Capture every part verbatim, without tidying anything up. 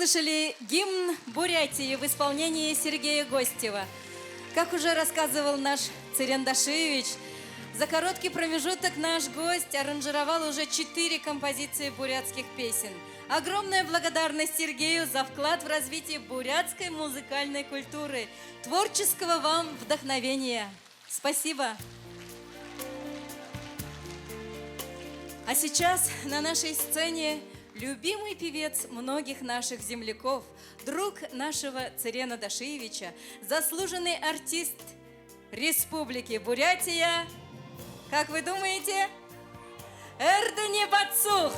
Слышали гимн Бурятии в исполнении Сергея Гостева. Как уже рассказывал наш Цырен Дашиевич, за короткий промежуток наш гость аранжировал уже четыре композиции бурятских песен. Огромная благодарность Сергею за вклад в развитие бурятской музыкальной культуры. Творческого вам вдохновения! Спасибо! А сейчас на нашей сцене любимый певец многих наших земляков, друг нашего Цырена Дашиевича, заслуженный артист Республики Бурятия. Как вы думаете? Эрдэни Батсух.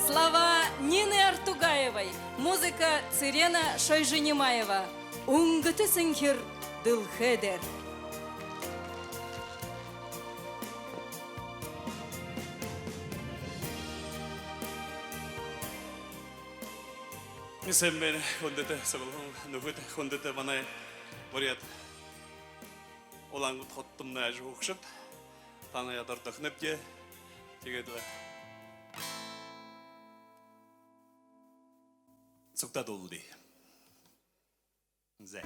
Слова Нины Артугаевой. Музыка Цырена Шойжинимаева. «Үнгэтэ сэнхир дэлхэй дээрэ». Сайн байна, хүндэтэ Сабалхан нүхэд, хүндэтэ манай буряад Улаан-Үдэ хотодомнай ажаһуугшад. Танаяа дурдаханабди. Тиигээд лэ сугтаа дуулая. Зэ.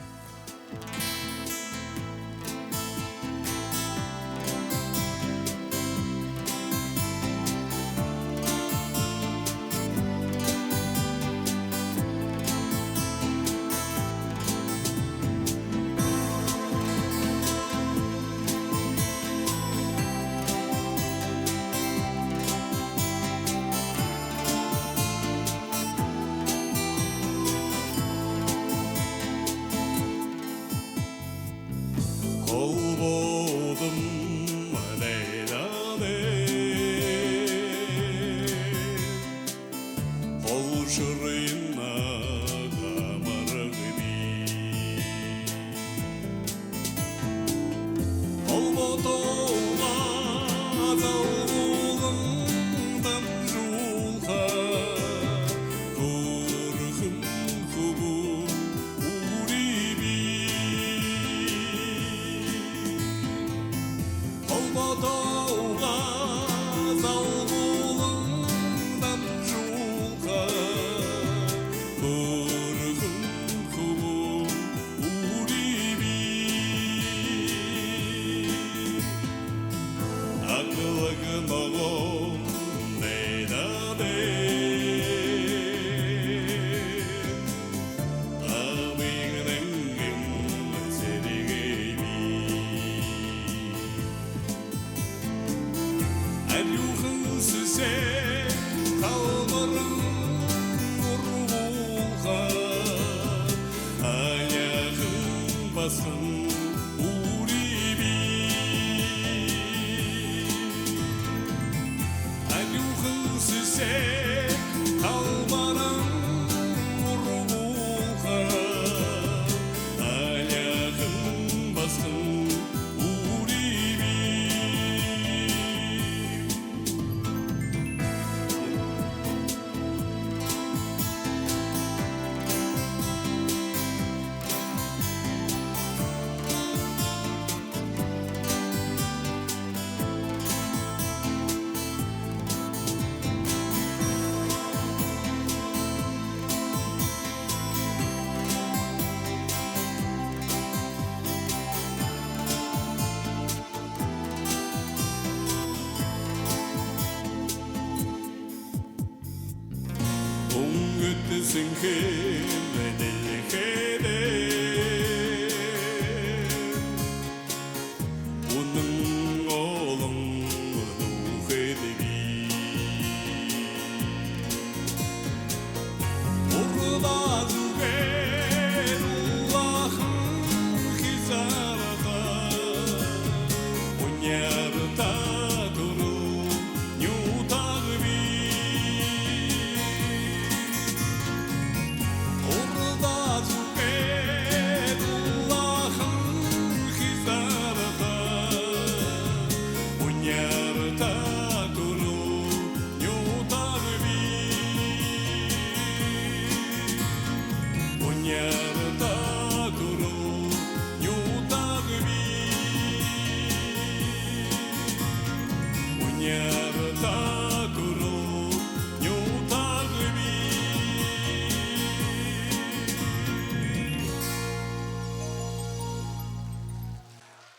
Холбоодом дайдаа даа, холшорын хамарагни. Холбоотойгоо залгуулан дамжуулха хөөрхэн хүбүүн үри бии. Холбоотойгоо залгуулан дамжуулха хөөрхэн хүбүүн үри бии. Аглаг ногоон дайдаа даа, абын нэнгын сэргэбии. Арюухан сэсэг халбаран ургуулха аняахан басаган үри бии. Арюухан сэсэг халбаран ургуулха аняахан басаган үри бии. Үнгэтэ сэнхир дэлхэй дээрэ үнэн олон түүхэдби. Урда зүгэй улаахан хизаарта уняарта түрэл нютагби.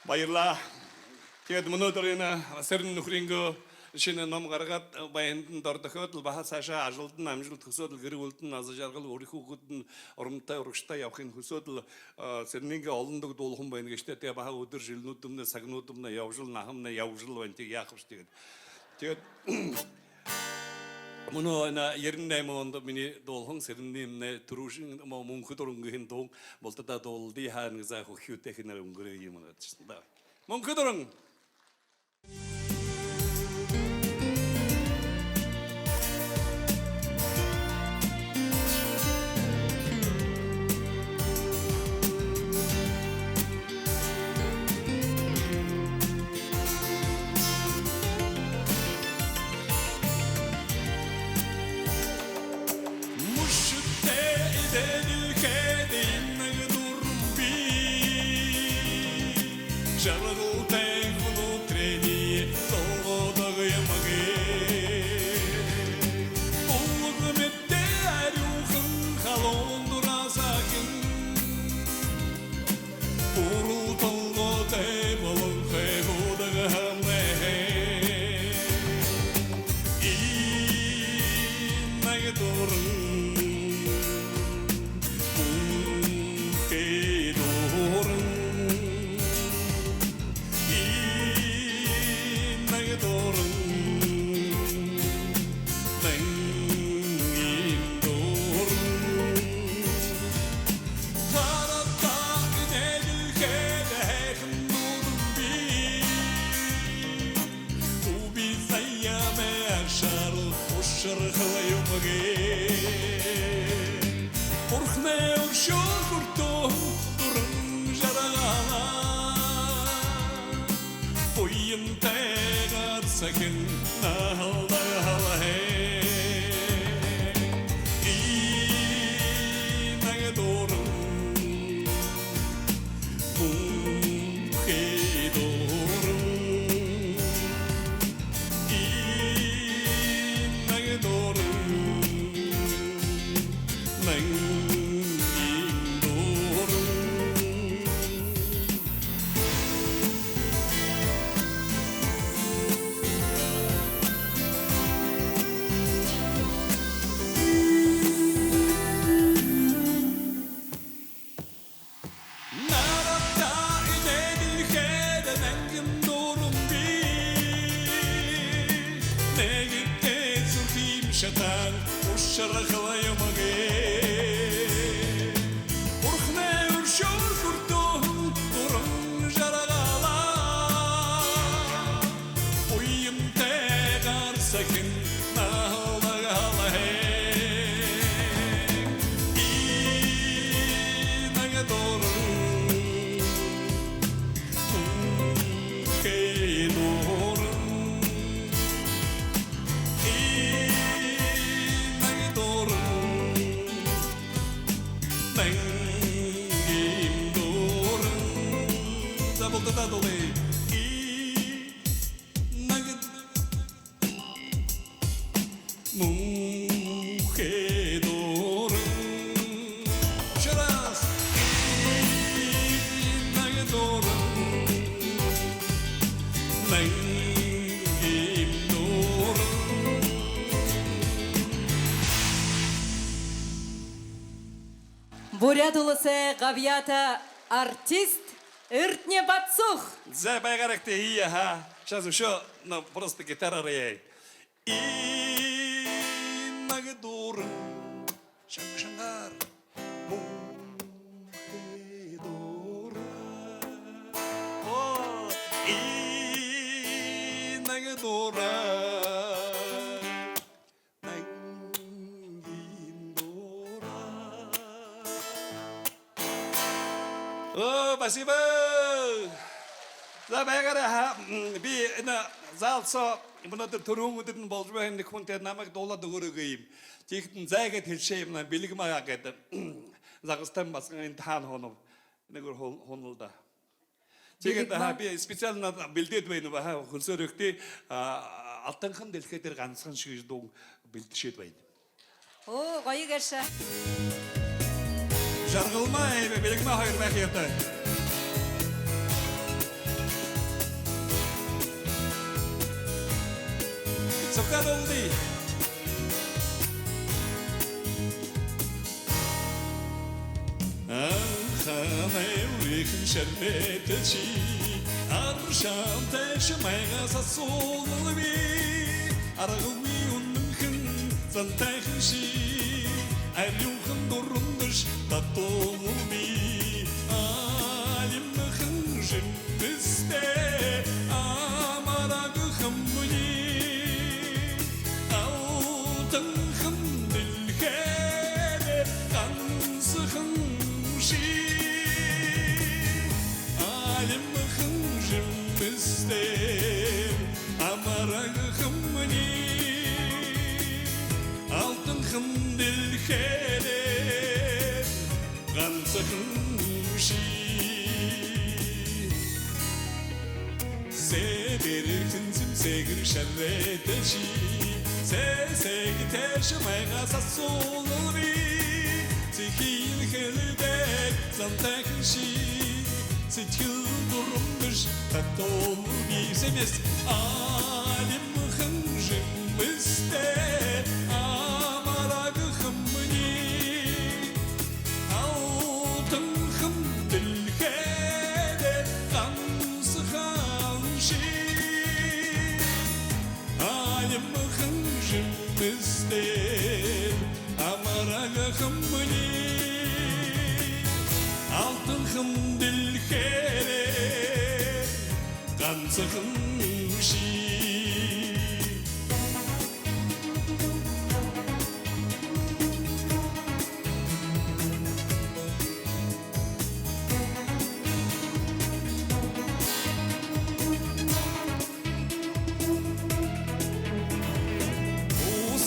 Баярлаа. Тиигээд мүнөөдэр энэ Сэрэн нүхэрынгөө шэнэ ном гаргаад, баяндань дордохёод лэ, баһа саашаа ажалдань амжалта хүсөөд лэ, гэр бүлэдэнь аза жаргал, үри хүүгэдынь оромтой, урагшатай ябахыень хүсөөд лэ, а, Сэрэниингээ олон дуг дуулаһан байна гээшэ даа. Тиигээд баһа үдэр жэлнүүдымнай, сагнуудымнай ябажал, наһамнай ябажал байна. Тиигээд яахабши тиигээд. Тиигээд мүнөө энэ ерэн найман ондо минии дуулаһан Сэрэниимнай түрүүшын мо-, «Мүнхэ дуран» гэһэн дуун бултадаа дуулалдая, һаа нэгэ заа хүхюутэй хэнээр үнгэрөө юм гээшэ даа. «Мүнхэ дуран». Мүшэтэй эдеэдэлхэдэ энэ нэгэ дуран бии. Жаргалтай внутренний толгойдоо юм гээ. Улаг мэтэ арюухан халуун дурасаа хэн. Уруу толгойтой болонхой худагһамнай. Энэ нэгэ дуран, мүнхэ дуран. Энэ нэгэ дуран, мэнгэн дуран. Хараха эдеэдэлхэдэ һайхан дуран бии. Үби заяа мэршэрэл ушархал юм гээ. Бурханай үршөөл хүртөө дуран жаргалаа. Буянтай гарсахин наһалдаһал һэн. Энэ нэгэ дуран, мүнхэ дуран. Энэ нэгэ дуран, мэнгэн дуран. Нараата эдеэдэлхэдэ нэнгэн дуран бии. Нэгэтэ зүрхым шатаан ушархал юм гээ. Бурханай үршөөл хүртөө дуран жаргалаа. Буянтай гарсахин наһалдаһал һэн. Энэ нэгэ дуран, мүнхэ дуран. Энэ нэгэ дуран, мэнгэн дуран. За, бултадаа дуулая. Энэ нэгэ, мүнхэ дуран. Ещё раз. Энэ нэгэ дуран, мэнгэн дуран. Буряад Уласай габьяата артист Эрдни Батсух. За, байгаарагты, ии, аха. Сейчас ещё, ну, просто гитараараа. Энэ нэгэ дуран. Шанга-шангаар. Мүнхэ дуран. О, энэ нэгэ дуран. Мэнгэн дуран. О, спасибо. За, байгаарай, аха. М, би энэ зал соо мүнөөдэр түрүүн үдэрнь болжо байһан нэгэ хүн тээ намайе дуулаад үгөөрэй гээ юм. Тиихэдэнь зай гээд хэлэшээ юм, бэлэг маа гээд. Загастай басаган энэ таанад һуунаб. Нэгэ хуу-, һуунал даа. Тиигээд, бэлэг маа, аха, би специально бэлдээд байнаб, аха, хүлсөөрэгты, а, алтанхан дэлхэй дээрэ гансахан шэнги дуун бэлдэшээд байнаб. Оо, гоё гээшэ. Жаргалмаа, э, бэлэг маа хоёр байха ёһотой. Тохёолдо. Анханай урихын шарайтай ши, аршаантай шамайгаа асуулалби. Аргагүй үнэнхэн зантайхан ши, арюухан дурамдаш татуулалби. Алимхан жэмэстэй амарагхамни, алтанхан дэлхэйдэ гансахан ши. Алимхан жэмэстэй амарагхамни, алтанхан дэлхэйдэ гансахан ши. Сэбэрхэн зэмсэгэр шарайтай ши, сэсэгтэй шамайгаа асуулалби. Сэхын хэлэдэг зантайхан ши, сэдьхэл дурамдаш татуулалби. Сэмэс. Алимхан жэмэстэй амарагхамни, алтанхан дэлхэйдэ гансахан ши. Алимхан жэмэстэй амарагхамни, алтанхан дэлхэйдэ гансахан ши.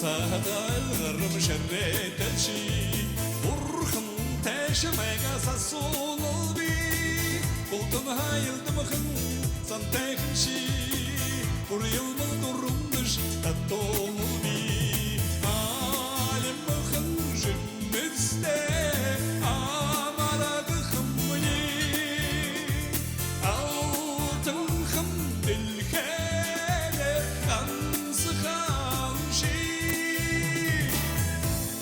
Уһатай гарам шарайтай ши, бурхантай шамайгаа асуулалби. Бултан һаялдамхан зантайхан ши, бурьялмал дурамдаш татуулалби. Алимхан жэмэстэй амарагхамни, алтанхан дэлхэйдэ гансахан ши.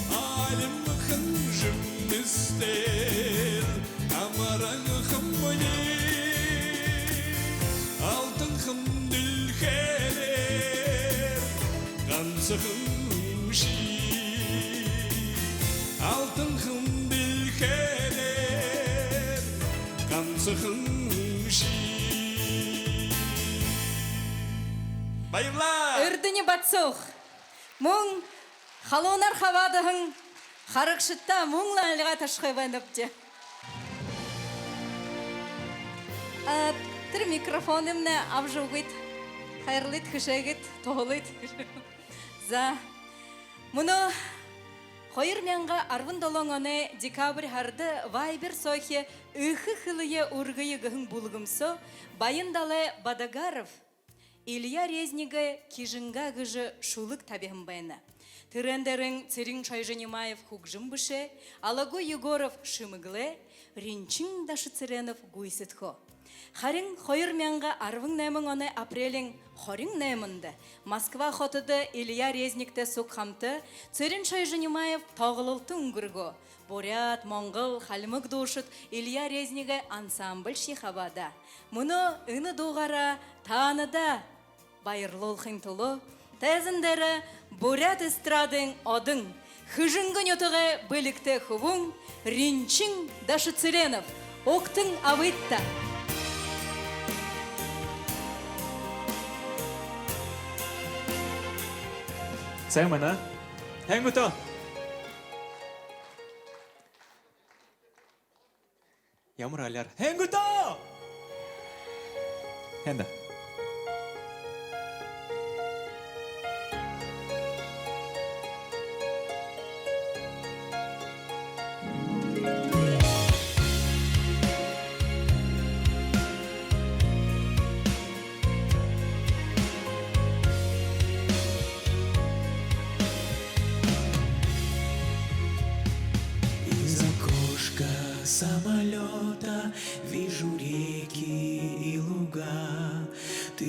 Алимхан жэмэстэй амарагхамни, алтанхан дэлхэйдэ гансахан ши. Алтанхан дэлхэйдэ гансахан ши. Баярлаа. Эрдэни Батсух. Мүн халуунаар хабаадаһан харагшадта мүн лэ альгаа ташахаа байнабди. А, тэрэ микрофонымнай абажа үгыт, хайрлыт, хэшээгыт, туһалыт. За, мүнөө хоёр мянга арбан долоон оной декабрь һарада Viber соохи «Эхэ хэлэеэ үргэе» гэһэн бүлгэм соо Баян-Далай Бадагаров Илья Резнигэ «Кижинга» гэжэ шүлэг табиһан байна. Тэрээн дээрэнь Цырен Шойжинимаев хүгжэм бэшээ, Алагуй Егоров шэмэглээ, Ринчин Дашицыренов гүйсэдхөө. Харин хоёр мянга арбан найман оной апрелиин хорин найманда Москва хотодо Илья Резнигтэй суг хамта Цырен Шойжинимаев тоглолто үнгэргөө. Буряад, монгол, хальмаг дуушад Илья Резнигэй ансамбльшье хабаадаа. Мүнөө энэ дуугаараа таанадаа баярлуулхын түлөө тайзан дээрэ буряад эстрадын одон, Хэжэнгэ нютагай бэлигтэй хүбүүн Ринчин Дашицыренов. Угтан абыт даа. Сайн байна. Һайн гүт? Ямар аляар? Һайн гүт? Һайн даа. Из окошка самолёта вижу реки и луга.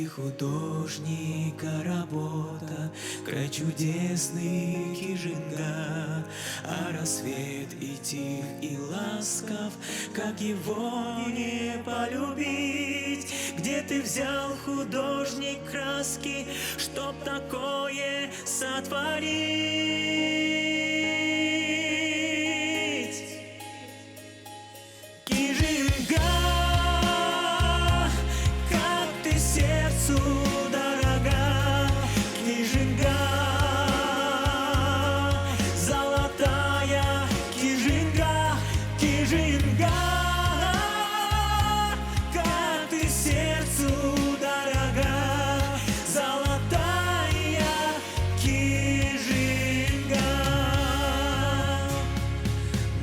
Художника работа, край чудесный Кижинга, а рассвет и тих, и ласков, как его не полюбить? Где ты взял, художник, краски, чтоб такое сотворить? Кижинга, как ты сердцу дорога, Кижинга, золотая Кижинга, Кижинга, как ты сердцу дорога, золотая Кижинга.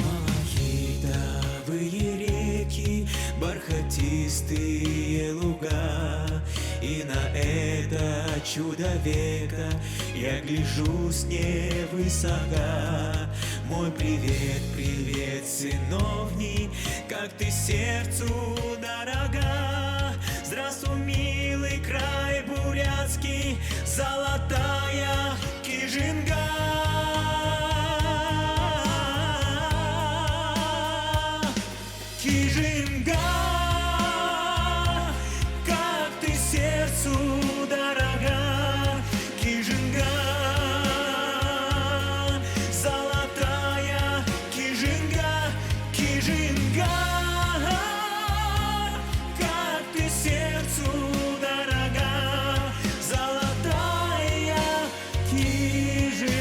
Малахитовые реки, бархатистые луга, и на это чудо века я гляжу с невысока. Мой привет, привет, сыновний, как ты сердцу дорога. Здравствуй, милый край бурятский, золотая Кижинга. Кижинга, как ты сердцу дорога, Кижинга, золотая Кижинга, Кижинга, как ты сердцу дорога, золотая Кижинга.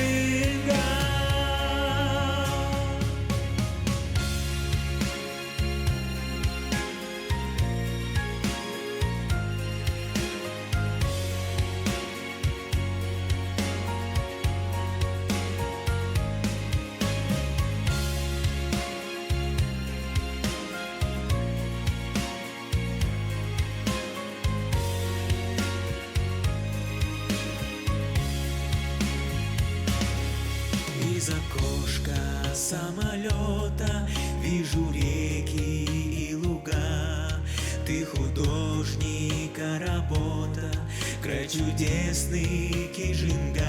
Из окошка самолёта вижу реки и луга. Ты художника работа, край чудесный Кижинга.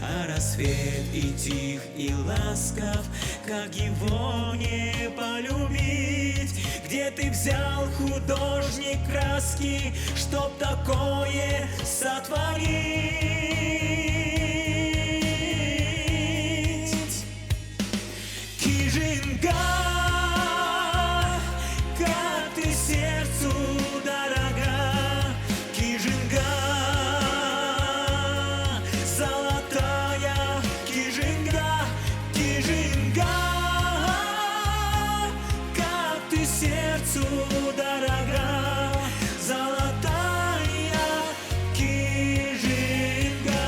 А рассвет и тих, и ласков, как его не полюбить? Где ты взял, художник, краски, чтоб такое сотворить? Кижинга, как ты сердцу дорога, Кижинга, золотая Кижинга, Кижинга, как ты сердцу дорога, золотая Кижинга,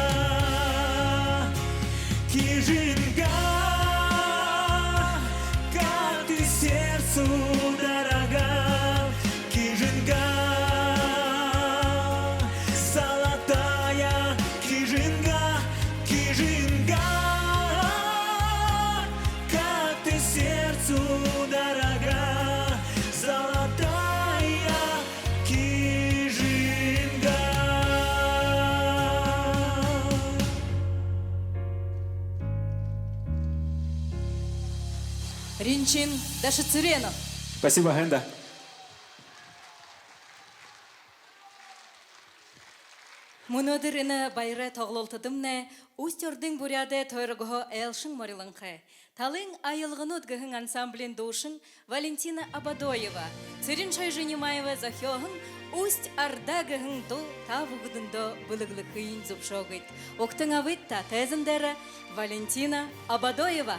Кижинга, как ты сердцу дорога, Кижинга, золотая Кижинга, Кижинга, как ты сердцу дорога, золотая Кижинга. Ринчин Дашицыренов. Спасибо, Хэнда. Мүнөөдэр энэ баярай тоглолтодомнай Усть-Ордын буряадай тойрогһоо айлшан морилонхой, «Талын аялганууд» гэһэн ансамблиин дуушан Валентина Ободоева, Цырен-Шойжо Нимаевай зохёоһон «Усть-Орда» гэһэн дуу та бүгэдэндөө бэлэглэхыень зүбшөөгыт. Угтан абыт та тайзан дээрэ. Валентина Ободоева.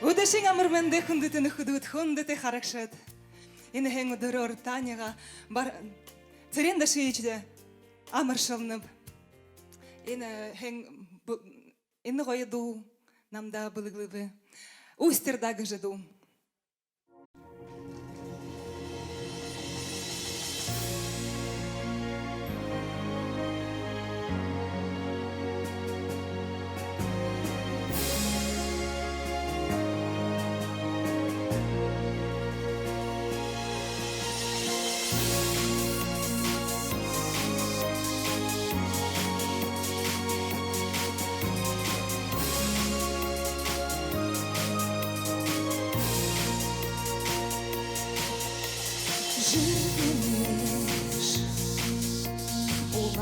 Үдэшын амар мэндэ, хүндэтэ нүхэдүүд, хүндэтэ харагшад! Энэхэн үдэрөөр таниие бар-, Цырен Дашиевичта амаршалнаб. Энэ хэн б-, энэ гоё дуу намда бэлэглэбэ. «Усть-Орда» гэжэ дуу.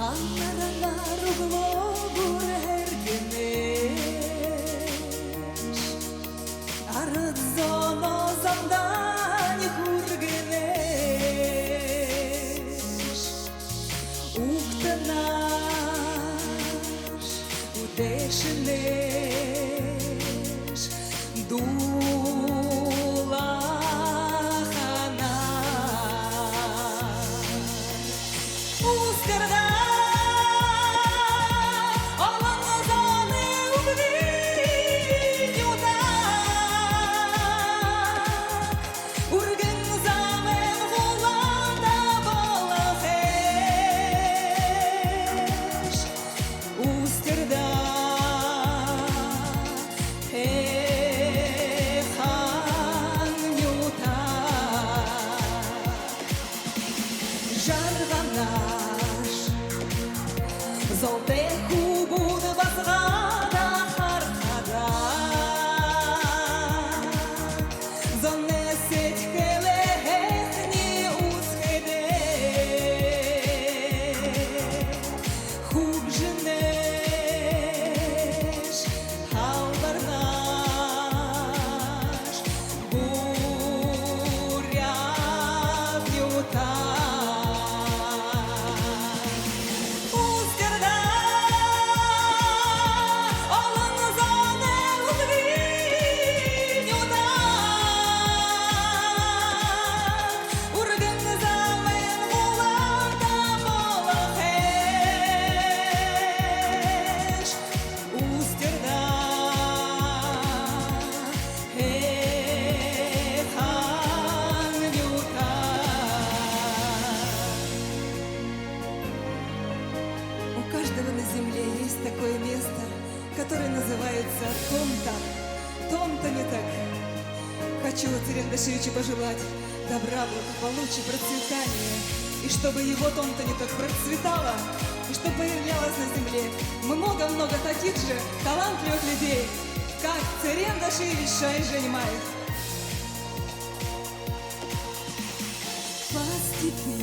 Анар, анар үглөөгүүр һэргэнэш, арад зоноо зандань хүргэнэш. Угтанаш, үдэшэнэш, дуулаханаар. Устэрдаа олон зоной үбгэдэй нютаг, үргэн замын гулаанда болохыш. Устэрдаа һайхан нютаг. Жарганаш, золтой хүбүүд басагадаа харахада, зоной сэдьхэлээ һайханаар үсхэдэг. Хүгжэнэш, һалбарнаш, буряад нютаг. Устэрдаа олон зоной үбгэдэй нютаг, үргэн замын гулаанда болохыш. Устэрдаа һайхан нютаг. У каждого на земле есть такое место, которое называется Тонта. Тонта не так. Хочу Цырен Дашиевичу пожелать добра, благополучия, процветания, и чтобы его Тонта не так процветала, и чтобы появлялось на земле много-много таких же талантливых людей, как Цырен Дашиевич Шойженимаев. По степи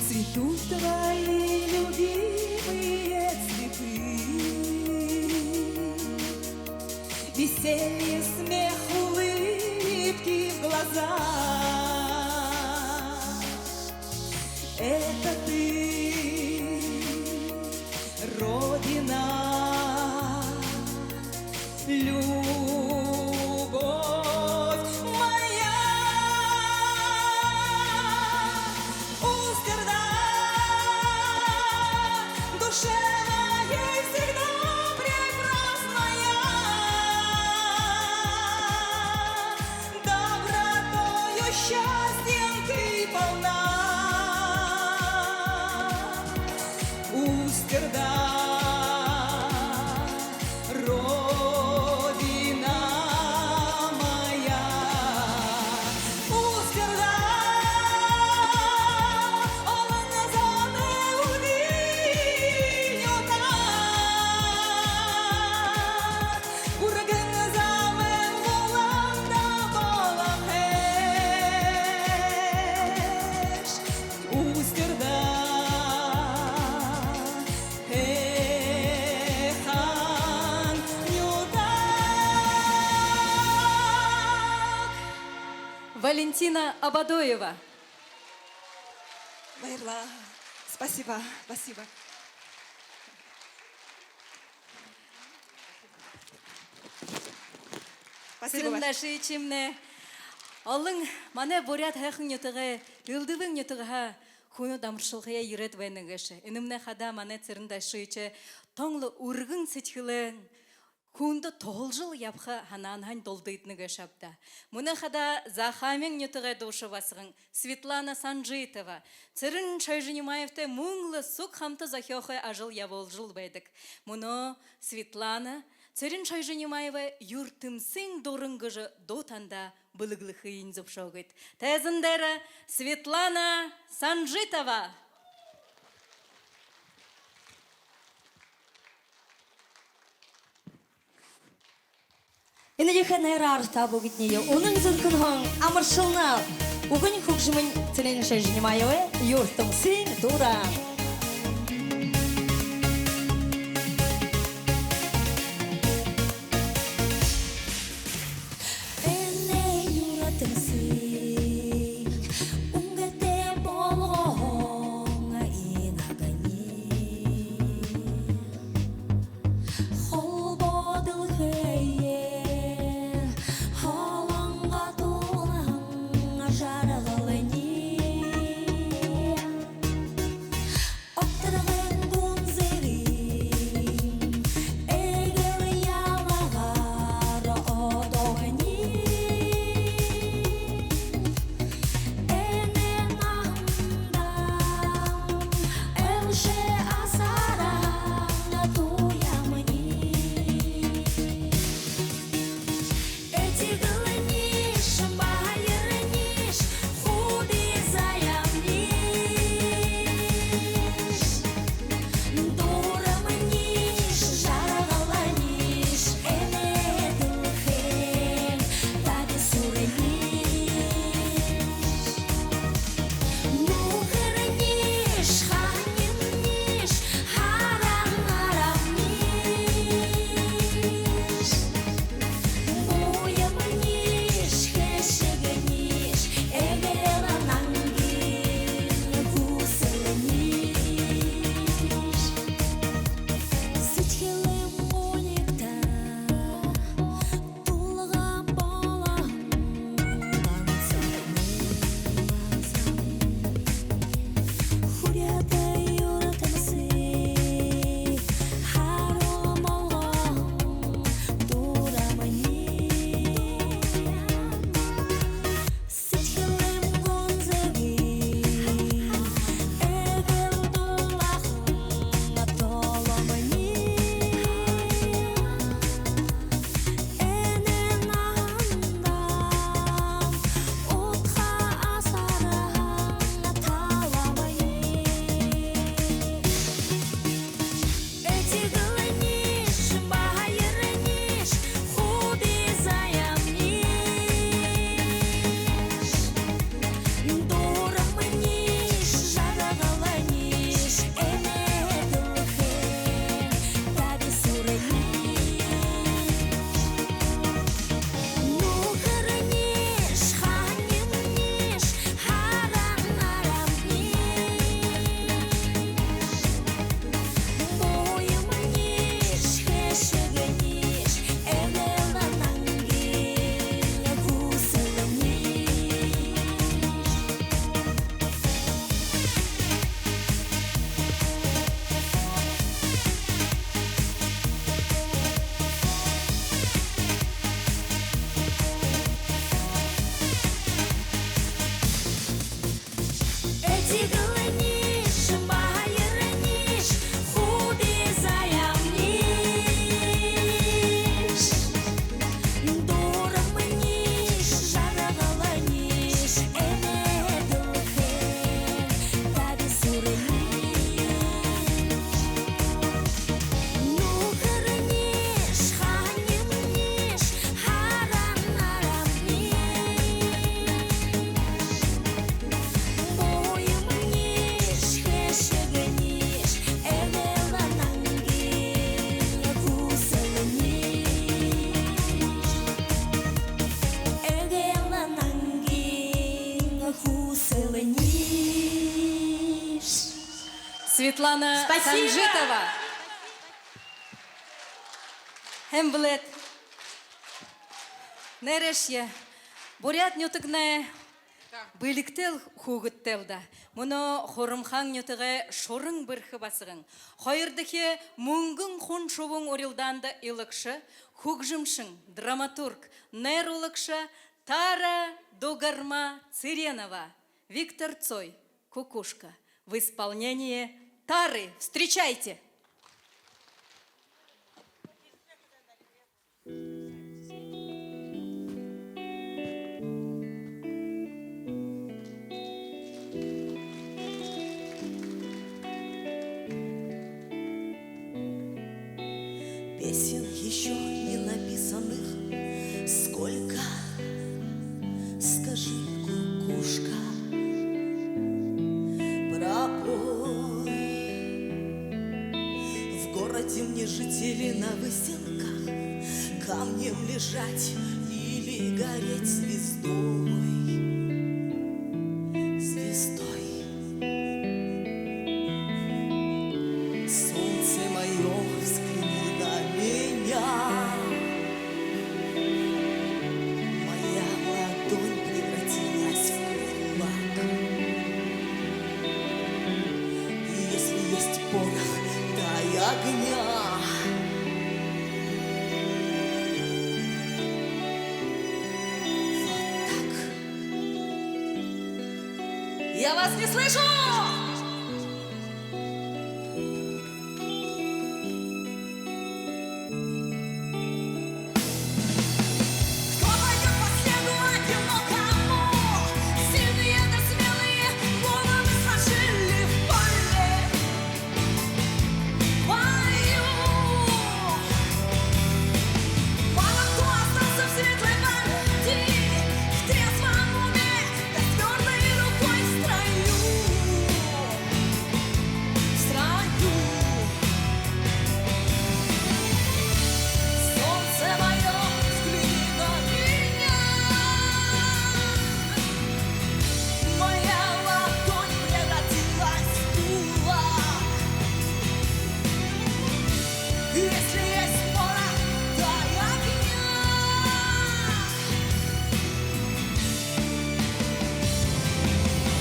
цветут твои любимые цветы. Веселье, смех, улыбки в глазах. Это ты, Родина, любовь моя. Устэрдаа душе моей всегда прекрасная, добротою, счастьем ты полна. Устэрдаа, Родина моя. Устэрдаа, олон зоной үбгэдэй нютаг, үргэн замын гулаанда болохыш. Устэрдаа һайхан нютаг. Валентина Абадоева. Баярлаа. Спасибо, спасибо. Спасибо. Цырен Дашиевичмнай олон манай буряад һайхан нютагай, элдэбын нютагһаа хүнүүд амаршалхаяа ерээд байна гээшэ. Энэмнай хадаа манай Цырен Дашиевич тон лэ үргэн сэдьхэлһээ хүндэ туһалжал ябаха һанаанһаань дулдыдана гээшэ ааб даа. Мүнөө хадаа Захааминай нютагай дуушан басаган Светлана Санжитова Цырен Шойженимаевтай мүн лэ суг хамта зохёохы ажал ябуулжал байдаг. Мүнөө Светлана Цырен Шойженимаевай «Юртэмсын дуран» гэжэ дуу танда бэлэглэхыень зүбшөөгыт. Тайзан дээрэ Светлана Санжитова. Энэ ехэ найраар та бүгэдэниие үнэн зүрхэнһөө амаршалнаб. Үгэнь хүгжэмынь Целинашай Жинимаевай «Юртэмсын дуран». Энэ юртэмсын үнгэтэй болгоһон инагни. Холбоо дэлхэйе холонго тулаһан жаргални. Огторгойн гүнзэгы эгээл ялагаар одоогни. Энэ наһанда элшэ асарһан туяамни. Этигэлниш, баярниш, хубиин заяамниш. Дурамниш, жаргалниш, энэ дэлхэйн табисуурниш. Нүхэрниш, ханимниш, һараан нараниш. Буянмниш, хэшэгниш, эгээл нангин хүсэлниш. Сэдьхэлэйм гунигта тулга болоһон ганса. Хүрьһэтэ юртэмсын харуу болгоһон дурамни. Сэдьхэлэйм гүнзэгы эгээл дуулаһан толомни. Энэ наһанда удха асарһан талаамни. Этигэлниш, баярниш, хубиин заяамниш. Дурамниш, жаргалниш, энэ дэлхэйн табисуурниш. Нүхэрниш, ханимниш, һараан нараниш. Буянмниш, хэшэгниш, эгээл нангин хүсэлниш. Этигэлниш, баярниш, хубиин заяамниш. Дурамниш, жаргалниш, энэ дэлхэйн табисуурниш. Нүхэрниш, ханимниш, һараан нараниш. Буянмниш, хэшэгниш, эгээл нангин хүсэлниш. Эгээл нангин хүсэлниш. Светлана Санжитова. Һайн бэлэйт. Нээрээшье, буряад нютагнай бэлигтэл, хүүгэдтэл даа. Мүнөө Хурамхаан нютагай Шуран бэрхэ басаган. Хоёрдохи Мүнгэн Хун шубуун урилдаанда илагша, хүгжэмшэн, драматург, найруулагша Тара Дугарма Цыренова. Виктор Цой, «Кукушка», в исполнении Тары. Встречайте! Песен ещё не написанных сколько, скажи, кукушка. Лежать или гореть звездой, звездой. Солнце моё, взгляни на меня. Моя ладонь превратилась в кулак. И если есть порох, дай огня. Вот так. Я вас не слышу! Кто пойдёт по следу одинокому? Сильные да смелые головы сложили в поле. Пою. Мало кто остался в светлой памяти, в трезвом уме да с твёрдой рукой в строю. В строю. Солнце моё, взгляни на меня. Моя ладонь превратилась в кулак. Если есть порох, дай огня.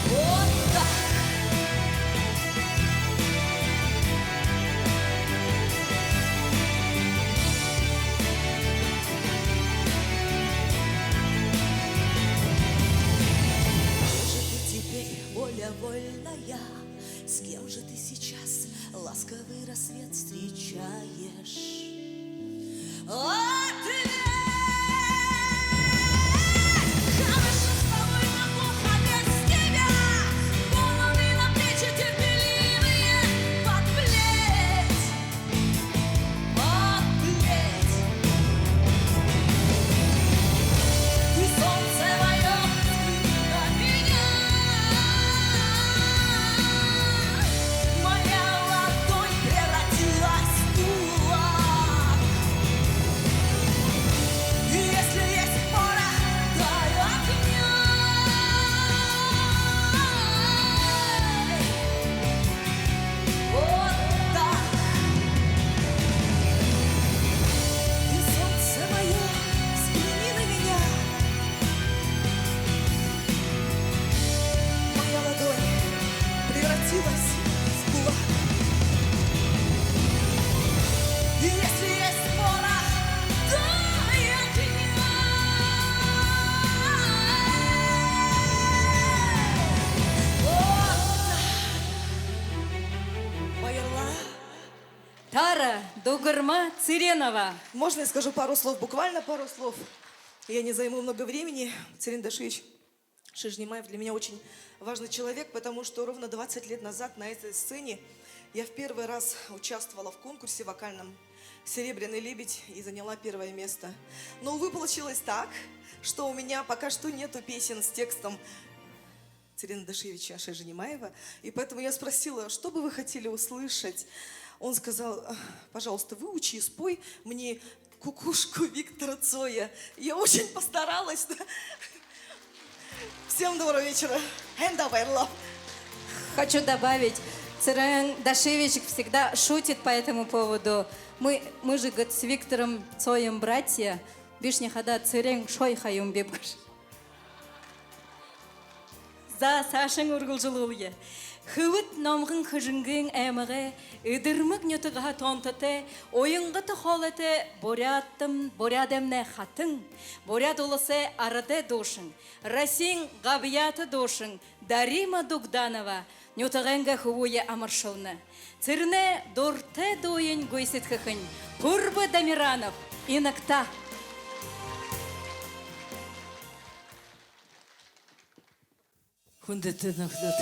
Вот так. Где же ты теперь, воля вольная? С кем же ты сейчас ласковый рассвет встречаешь? Ответь! Хорошо с тобой, но плохо без тебя. Головы на плечи терпеливые подплеть. Ответь. Ты солнце моё, взгляни на меня. Моя ладонь превратилась в кулак. И если есть порох, дай огня. Вот так. И солнце моё, взгляни на меня. Моя ладонь превратилась в кулак. И если есть порох, дай огня. Вот так. Баярлаа. Тара Дугарма Цыренова. Можно я скажу пару слов, буквально пару слов? Я не займу много времени. Цырен Дашиевич Шойжинимаев для меня очень важный человек, потому что ровно двадцать лет назад на этой сцене я в первый раз участвовала в конкурсе вокальном «Серебряный лебедь» и заняла первое место. Но, увы, получилось так, что у меня пока что нету песен с текстом Цырена Дашиевича Шойжинимаева. И поэтому я спросила: «Что бы вы хотели услышать?» Он сказал: «Пожалуйста, выучи и спой мне «Кукушку» Виктора Цоя». Я очень постаралась, да. Всем доброго вечера. Энда баярлаа. Хочу добавить, Цырен Дашиевич всегда шутит по этому поводу. Мы, мы же, говорит, с Виктором Цоем братья. Би шни хадаа Цырен Шойхо юм биб гэжэ. За, саашань үргэлжэлүүлье. Хэбэд номгон Хэжэнгын аймагай Эдэрмэг нютагһаа тоонтотой, уянгата хоолойтой буряадам-, буряадаймнай хатан, Буряад Уласай арадай дуушан, Россиин габьяата дуушан Дарима Дугданова нютагайнгаа хүбүүе амаршална. Цыренэй дуратай дууень гүйсэдхэхэнь Пурба Дамиранов, «Инагта». Хүндэтэ нүхэд.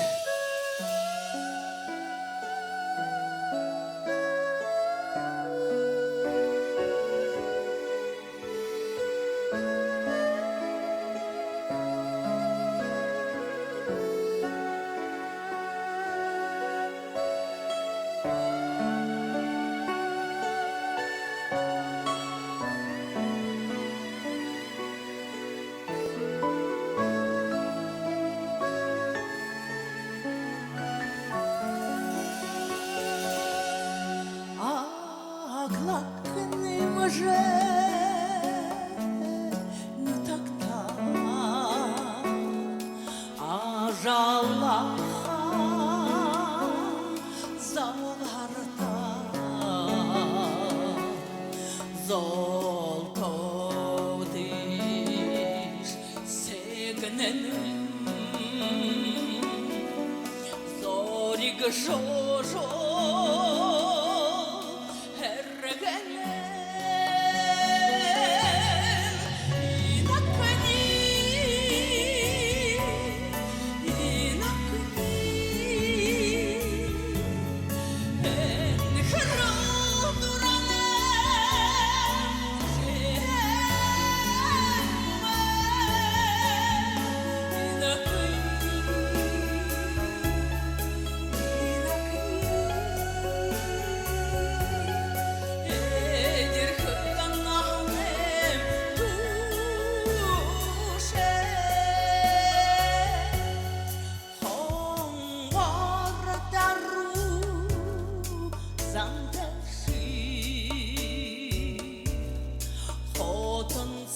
Жалаха зоболонто золтоодыш сэгнэнэм. Зориг шожо һэргэнэн, инагни, инагни, энэ хэрэл дуранда шэхэмэ, инагни.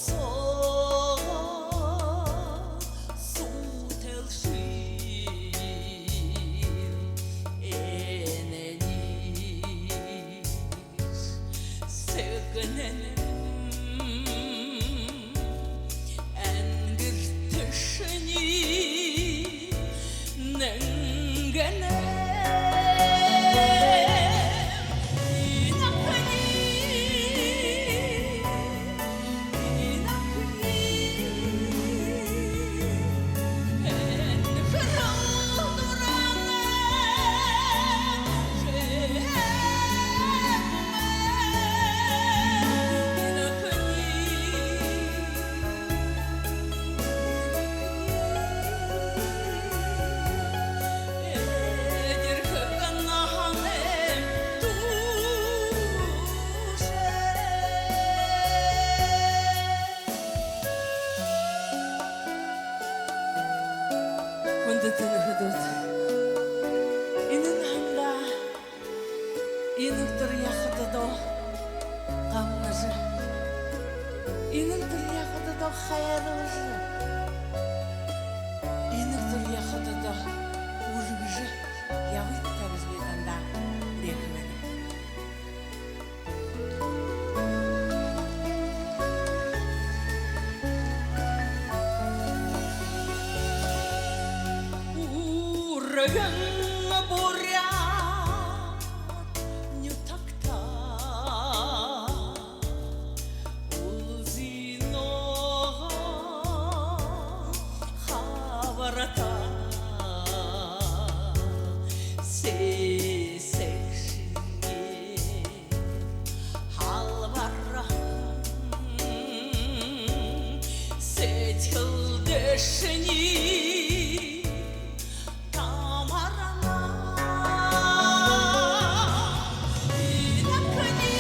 Соо суута элшэ энэнь сэгнэнэм, энгэртэшни нэнгэнэм, инагни. Хүндэтэ нүхэдүүд, энэ наһандаа инаг дурьяхадаа гамнажа, инаг дурьяхадаа хайрлажа, инаг дурьяхадаа үргэжэ ябыт табиз би тандаа үреэхэ байнаб. Үргэн буряад нютагта үлзы ногоон хабарта сэсэг шэнги халбарһан сэдьхэлдэшни тамарна, инагни.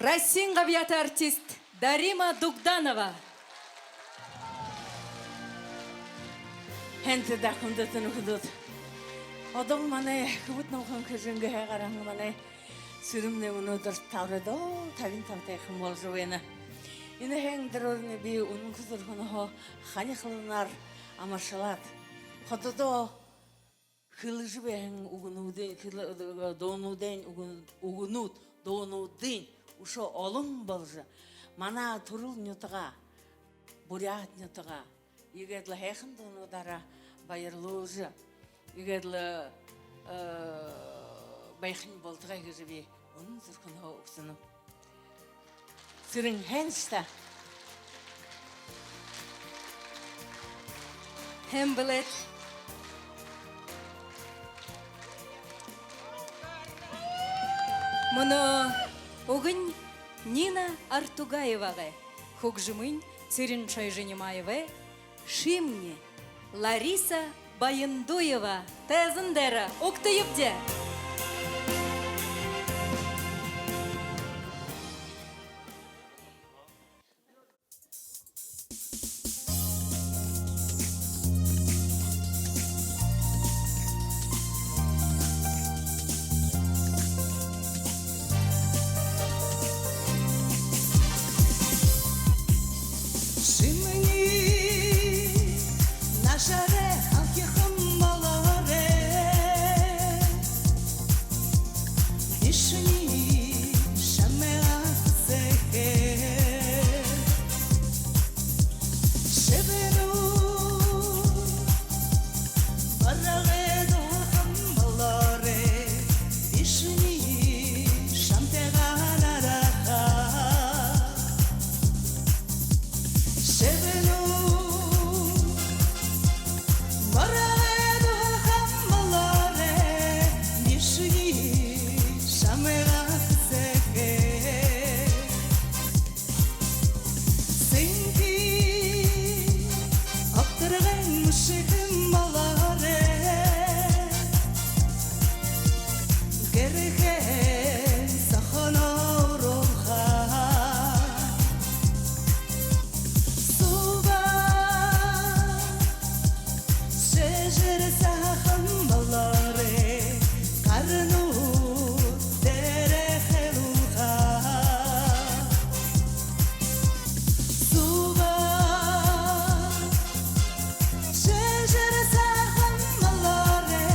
Россиин габьяата артист Дарима Дугданова. Һайн даа, хүндэтэ нүхэдүүд. Одоол манай хүбүүд номхон хэжэнгэ һайгаар манай Сэрэмнай мүнөөдэр табяад, табин табатайхан болжо байна. Энэхэн дээрэнь би үнэнхэ зүрхэнһөө ханихаланаар амаршалаад, хододоо хэлэжэ байһан үгэнүүдынь, хэлэ-, дуунуудынь, үгэн-, үгэнүүд, дуунуудынь үшөө олон боложо, манай түрэл нютагаа, буряад нютагаа, иигээд лэ һайхан дуунуудаараа баярлуулжа, иигээд лэ, э, байхань болтогой гэжэ би үнэн зүрхэнһөө үгтэнэб. Цырен, һайн шта. Һайн бэлэйт. Мүнөө үгэнь Нина Артугаевагай, хүгжэмынь Цырен Шойжинимаевай, шимни Лариса Баяндуева. Тайзан дээрэ угтаябди. Шимни наашаараа алхиха болоорой, би шинии шамайгаа хүсэхэ. Шэбэнүү барагай дуухан болоорой, би шинии шамтайгаа наадахаа. Шэбэнүү барагай дуухан болоорой, би шинии шамайгаа хүсэхэ. Сэнхи огторгойн мүшэхэн болоорой, гэрһээ сохоноор уухаа. Суугаа шэжэр сахан болоорой, гарнууд дээрээ хэлүүлхэ. Суугаа шэжэр сахан болоорой,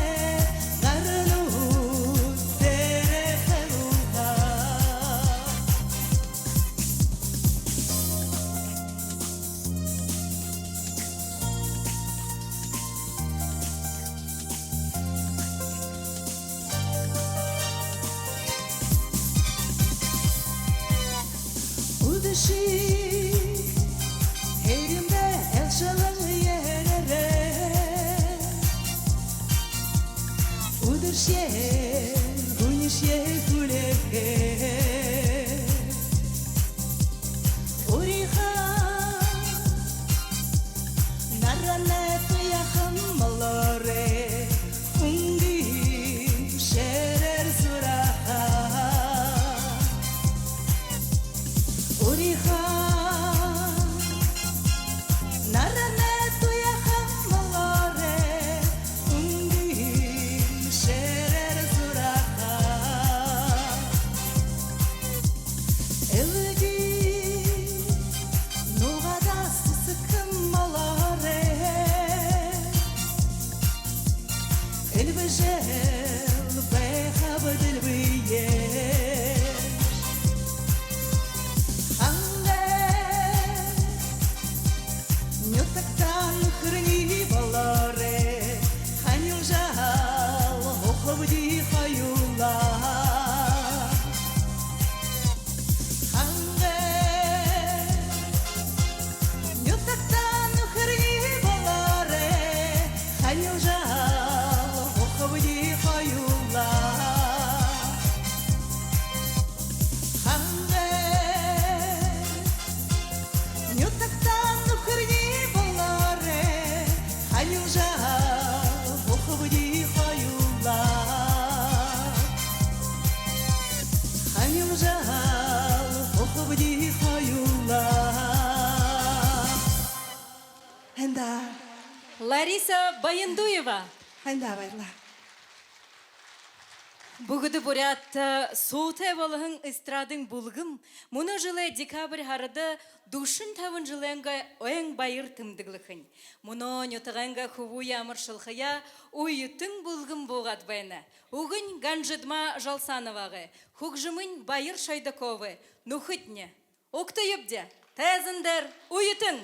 гарнууд дээрээ хэлүүлхэ. Үдэшэ һэримдээ элшэлэн ерээрэй. Үдэшэ, һүниешэ хүлеэхэ. Өөрынгөө наранай туяахан болоорой, хүнгэн шэрээр зурааха. Өөрынгөө наранай туяахан болоорой, хүнгэн шэрээр зурааха. Элдин нугадаа сэсэгхэн болоорой, элбэжэл байхаб дэлбэеэ. Хангай нютагтаа нүхэрни болоорой, ханилжал уухабди хоюулаа. Хангай нютагтаа нүхэрни болоорой, ханилжал уухабди хоюулаа. Хангай нютагтаа нүхэрни болоорой, ханилжал уухабди хоюулаа. Ханилжал уухабди хоюулаа. Һайн даа. Лариса Баяндуева. Һайн даа, баярлаа. Бүгэдэ Буряадта суутай болоһон эстрадын бүлгэм мүнөө жэлэй декабрь һарада дүшэн табан жэлэйнгээ ойн баяр тэмдэглэхэнь. Мүнөө нютагайнгаа хүбүүе амаршалхаяа «Үетэн» бүлгэм буугаад байна. Үгэнь Ганжидма Жалсановагай, хүгжэмынь Баяр Шойдаковай. Нүхэдни, угтаябди. Тайзан дээрэ «Үетэн».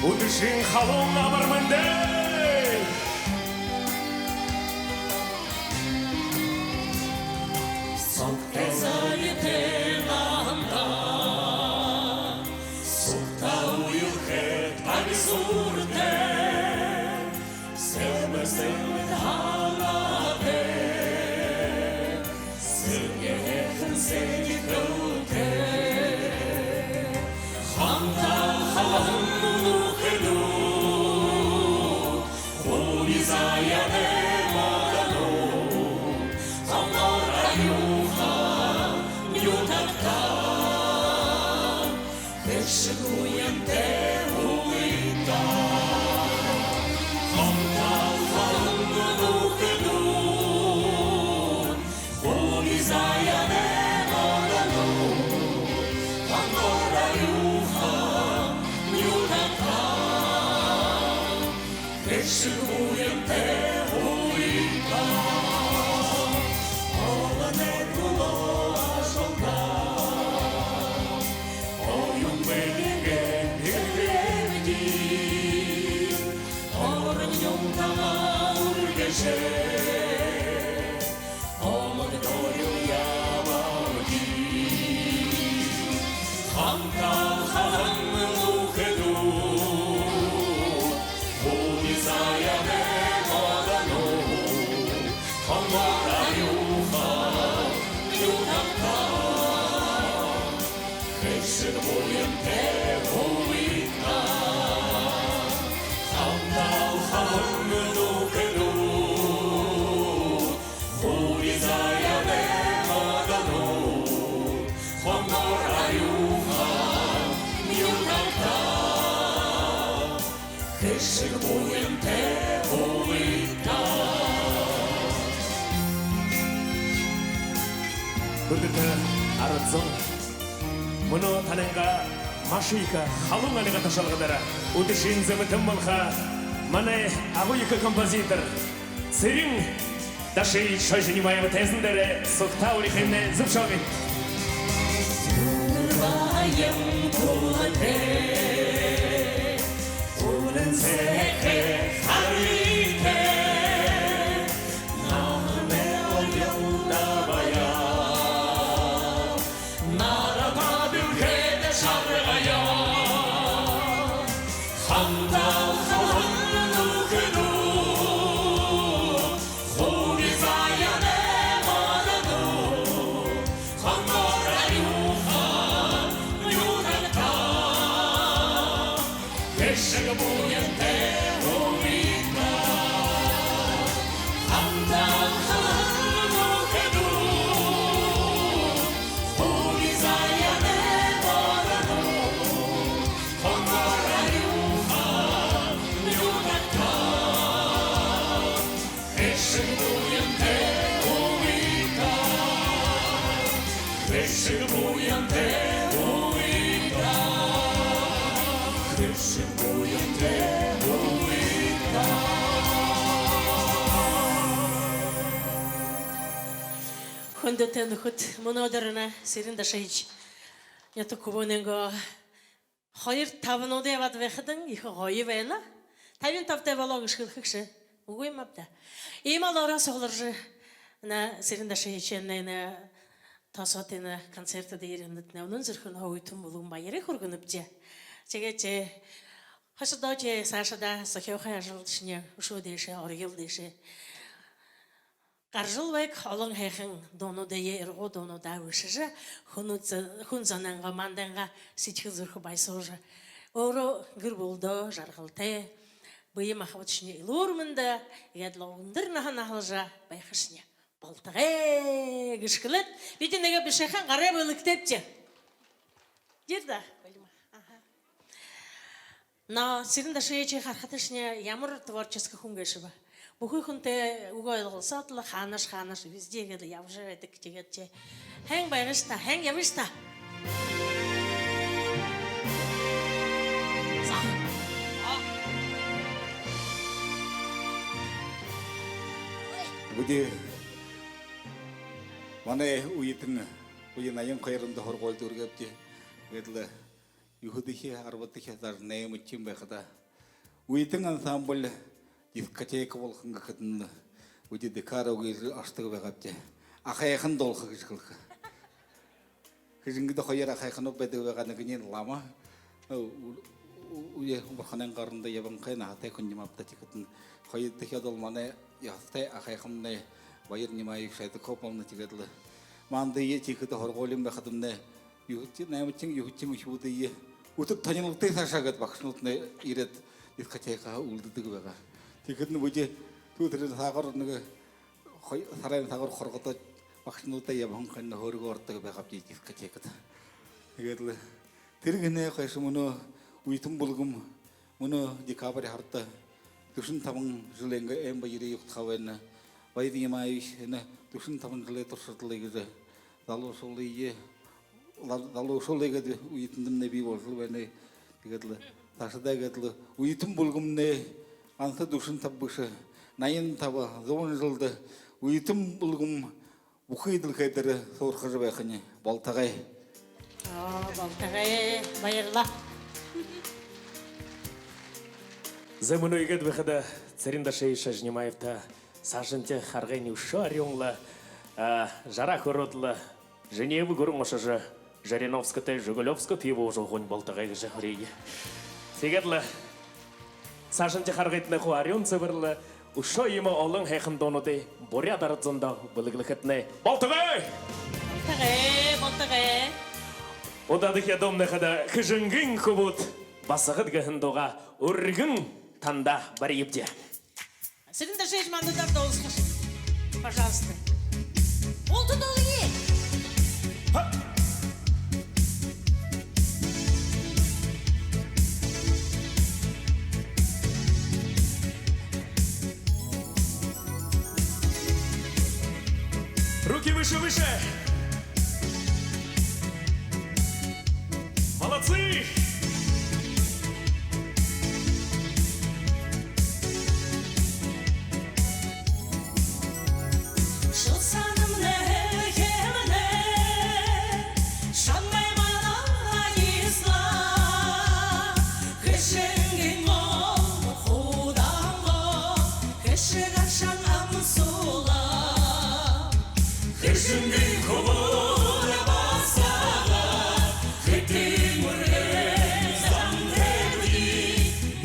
Үдэшын халуун амар мэндэ! Сугтаа залитай наһандаа, сугтаа уйлахад абисууртай, сэмэрсэм һанаатай, сэргэхэн сэдьхэлтэй, ханталхалан нүхэдүүд, хуби заяатай модонууд, хонгор аюулһаа нютагтаа, хэшэг буянтай һуугты. Ханталхалан нүхэдүүд, хуби заяатай модонууд, хонгор аюулһаа нютагтаа, хэшэг буянтай һуугты. Олоной түлөө ажалдаа оюун бэлигээ бэлдэдэг, орон нютагаа үргэжэ, омог дорюун ябагты. Ханталхалан нүхэдүүд, хуби заяатай модонууд, хонгор аюулһаа нютагтаа, хэшэг буянтай һуугты. Ханталхалан нүхэдүүд, хуби заяатай модонууд, хонгор аюулһаа нютагтаа, хэшэг буянтай һуугты. Хүндэтэ арад зон, мүнөө танайнгаа маша ехэ халуун альга ташалгадаараа үдэшын зэмэтэн болохо манай агуу ехэ композитор Цырен Дашиевич Шойжинимаевые тайзан дээрэ сугтаа уряхыемнай зүбшөөгыт. Түнэр баян тулатай, үнэн сэхэ харгытай, наһанай оёл дабаяа, наранай дэлхэйдэ шаргаяа. Ханталхалан нүхэдүүд, хуби заяатай модонууд, хонгор аюулһаа нютагтаа, хэшэг буянтай һуугты. Ханталхалан нүхэдүүд, хуби заяатай модонууд, хонгор аюулһаа нютагтаа, хэшэг буянтай һуугты. Хэшэг буянтай һуугты. Хэшэг буянтай һуугты. Хүндэтэ нүхэд, мүнөөдэр энэ Цырен Дашиевич нютаг хүбүүнэйнгээ хоёр табануудые абаад байхадань ехэ гоё байна. Табин табтай болоо гэжэ хэлэхэ гүш? Үгы юм ааб даа. Иимэ олоороо сугларжа, энэ Цырен Дашиевичай энэ тосоод, энэ концертдэ ерэнэдтнай үнэн зүрхэнһөө үетэн бүлгэм баяр хүргэнэбди. Тиигээд, э, хашадаа, э, саашадаа зохёохы ажалшни үшөө дээшээ, оргил дээшээ гаражал байг. Олон һайхан дуунуудые, ирагуу дуунуудаа бэшэжэ, хүн зо-, хүн зонойнгоо, мандайнгаа сэдьхэл зүрхэ баясуулжа, өөрөө гэр бүлэдөө жаргалтай, бэе махабадшни элүүр мэндэ, иигээд лэ үндэр наһа наһалжа байхашни болтогой гэжэ хэлээд, бидэ нэгэ бишыхан гарай бэлэгтэйбди. Дээрэ даа, болима. Аха. Но Цырен Дашиевичые харахадашни, ямар творческий хүн гээшэб. Бүхы хүнтэй үгөө ойлголсоод лэ, хаанаһаа, хаанаһаа, везде гээд лэ ябажа байдаг. Тиигээд ши һайн байгааш даа, һайн ябыш даа. За. Бидэ манай үетэн, үе наян хоёр ондо һургуули дүүргээбди. Иигээд лэ юһэдэхи, арбадахи, даже наймадахи байхадаа, үетэн ансамбль дискотека болохонь гэхэдэнь, бидэ ДК-руугаа ошодог байгаабди. Ахайхан дуулаха гэжэ хэлэхэ. Хэжэнгэдэ хоёр ахайханууд байдаг байгаа, нэгэниинь лама. Ү-, ү-, үе бурханай гаранда ябанхай, наһатай хүн юм ааб даа, тиихэдэнь. Хоёрдохёо бол манай ёһотой ахайхамнай Баир Нимаевич Шайдаков болоно, тиигээд лэ манда иигээд тиихэдэ һургуулиин байхадамнай, юһэдэхи, наймадахи, юһэдэхи үхибүүдые «Үтэр тонилогты, Саша» гээд багшанарнай ерээд, дискотекаһаа үлдэдэг байгаа. Тиихэдэнь бидэ түрүүн сагаар нэгэ хой-, сарайн сагаар хоргодоод, багшанартай ябаһан хойно хөөргөө ородог байгаабди дискотекада. Тиигээд лэ тэрэ гэнэ хойшо мүнөө «Үетэн» бүлгэм мүнөө декабрь һарада дүшэн табан жэлэйнгээ ойн баярые угтахаа байна. Баир Нимаевич энэ дүшэн табан жэлэй туршада лэ иигэжэ залуушуулые, зал-, залуушуулые гээд «Үетэндэмнай» бии болжол байна. Тиигээд лэ саашадаа гээд лэ «Үетэн» бүлгэмнай ганса дүшэн таба бэшэ, наян таба, зуун жэлдэ «Үетэн» бүлгэм бүхы дэлхэй дээрэ суурхажа байхань болтогой. Оо, болтогой. Баярлаа. За, мүнөө иигээд байхада Цырен Дашиевич Ажинимаевта саашанхи харгынь үшөө арюун лэ, а, жараа хүрөөд лэ, Женева гүрэн ошожо, Жириновскитэй, Жигулёвскитэй пиво уужа һуугынь болтогой гэжэ хүрье. Тиигээд лэ саашанхи харгытнай хуу арюун сэбэрлээ, үшөө иимэ олон һайхан дуунуудые буряад арад зондоо бэлэглэхэтнай болтогой! Болтогой, болтогой. Удаадахи дуумнай хадаа «Хэжэнгын хүбүүд басагад» гэһэн дуугаа үргэн танда бариябди. Цырен Дашиевич, мандаа дуулаха. Пожалуйста. Булта дуулая. Ха! Руки выше, выше! Молодцы! Шүлсанам нэхэмнэ шамай маланисла, хэшэнгын гол худамго хэшэг аршаан амсуула. Хэжэнгын хүбүүд басагад, хэтын үргэн замтайбди,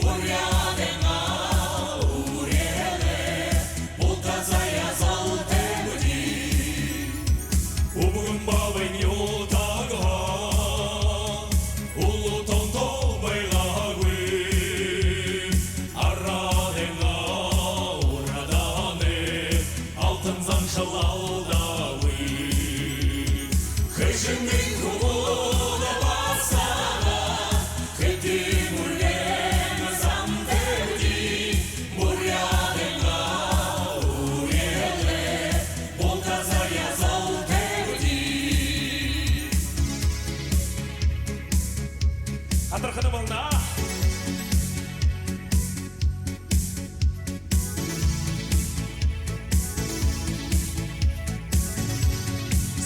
буряадайнгаа үреэлээр булта заяа золтойбди. Үбгэн баабай нютагһаа үлүү тоонто байгаагүй, арадайнгаа урадаанай алтан заншал алдаагүй. Хэжэнгын хүбүүд басагад, хэтын үргэн замтайбди, буряадайнгаа үреэлээр булта заяа золтойбди. Хатархада болоно.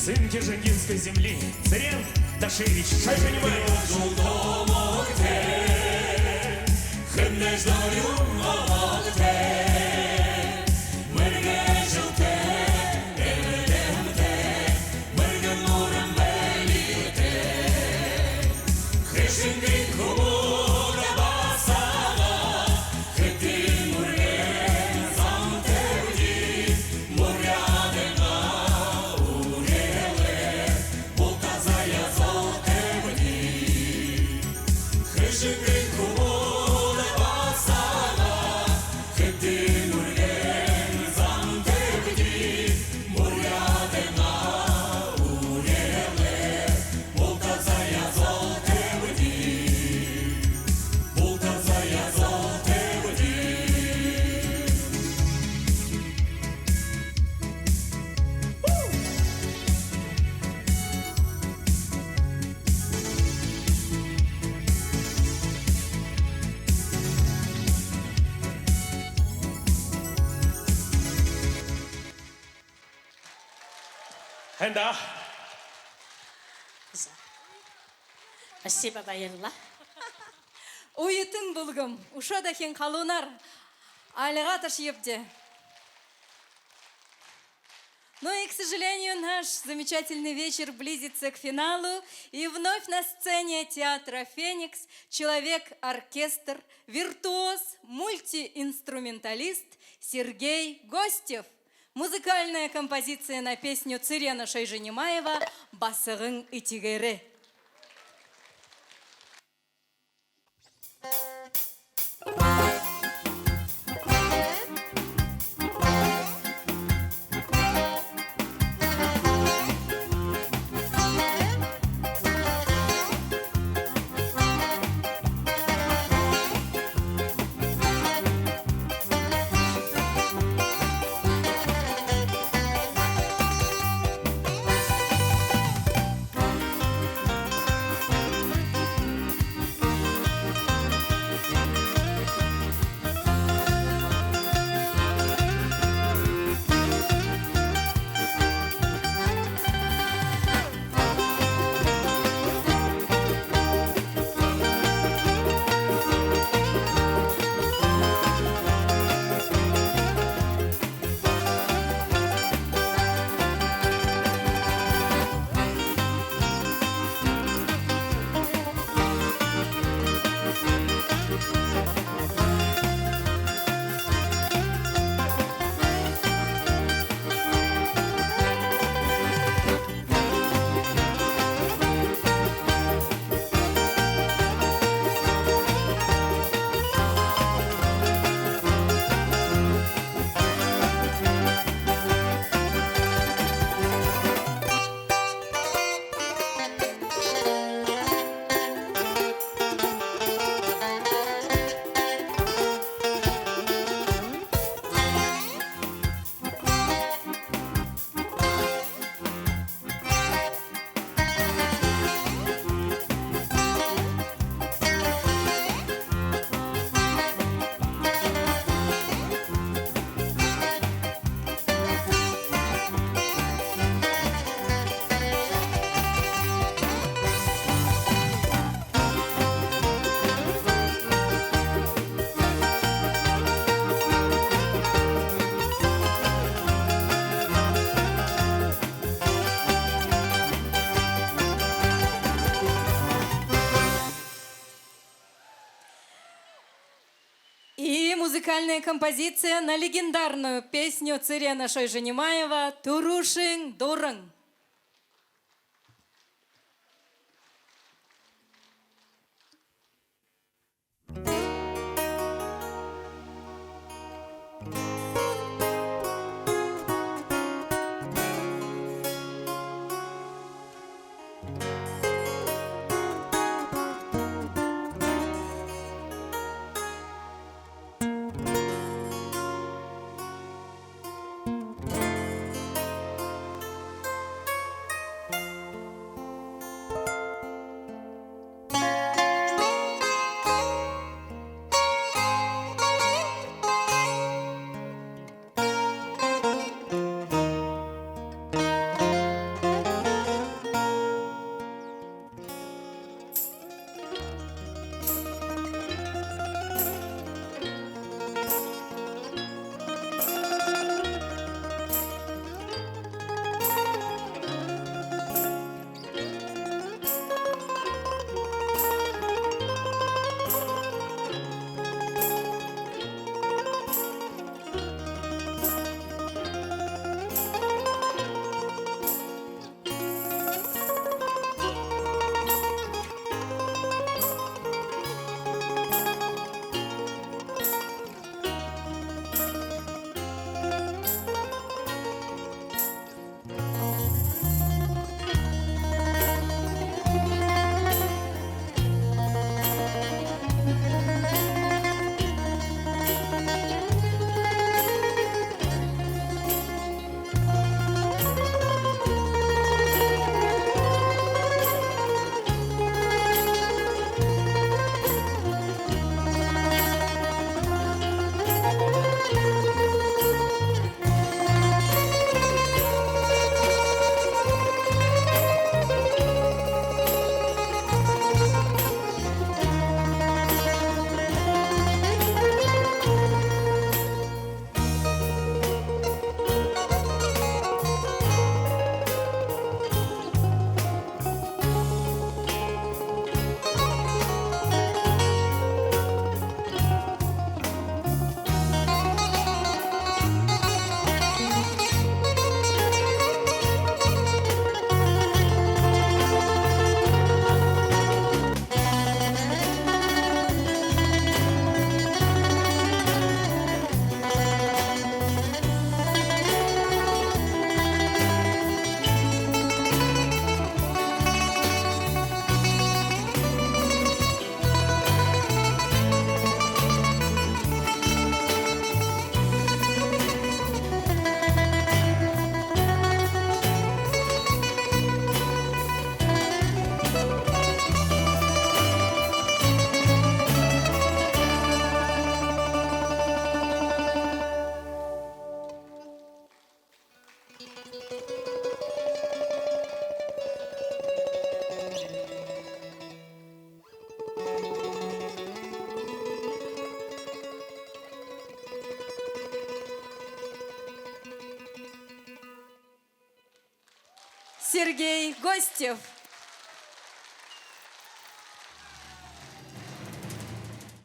Сын Хэжэнгинской земли Цырен Дашиевич Шажинимаев. Һайн даа. За. Спасибо, баярлаа. Үетэн бүлгэм, үшөө дахин халуунаар альгаа ташаябди. Ну и, к сожалению, наш замечательный вечер близится к финалу, и вновь на сцене театра «Феникс» человек-оркестр, виртуоз, мультиинструменталист Сергей Гостев. Музыкальная композиция на песню Цырена Шойжинимаева «Басаган этигээрээ». И музыкальная композиция на легендарную песню Цырена Шойжинимаева «Түрүүшын дуран». Сергей Гостев.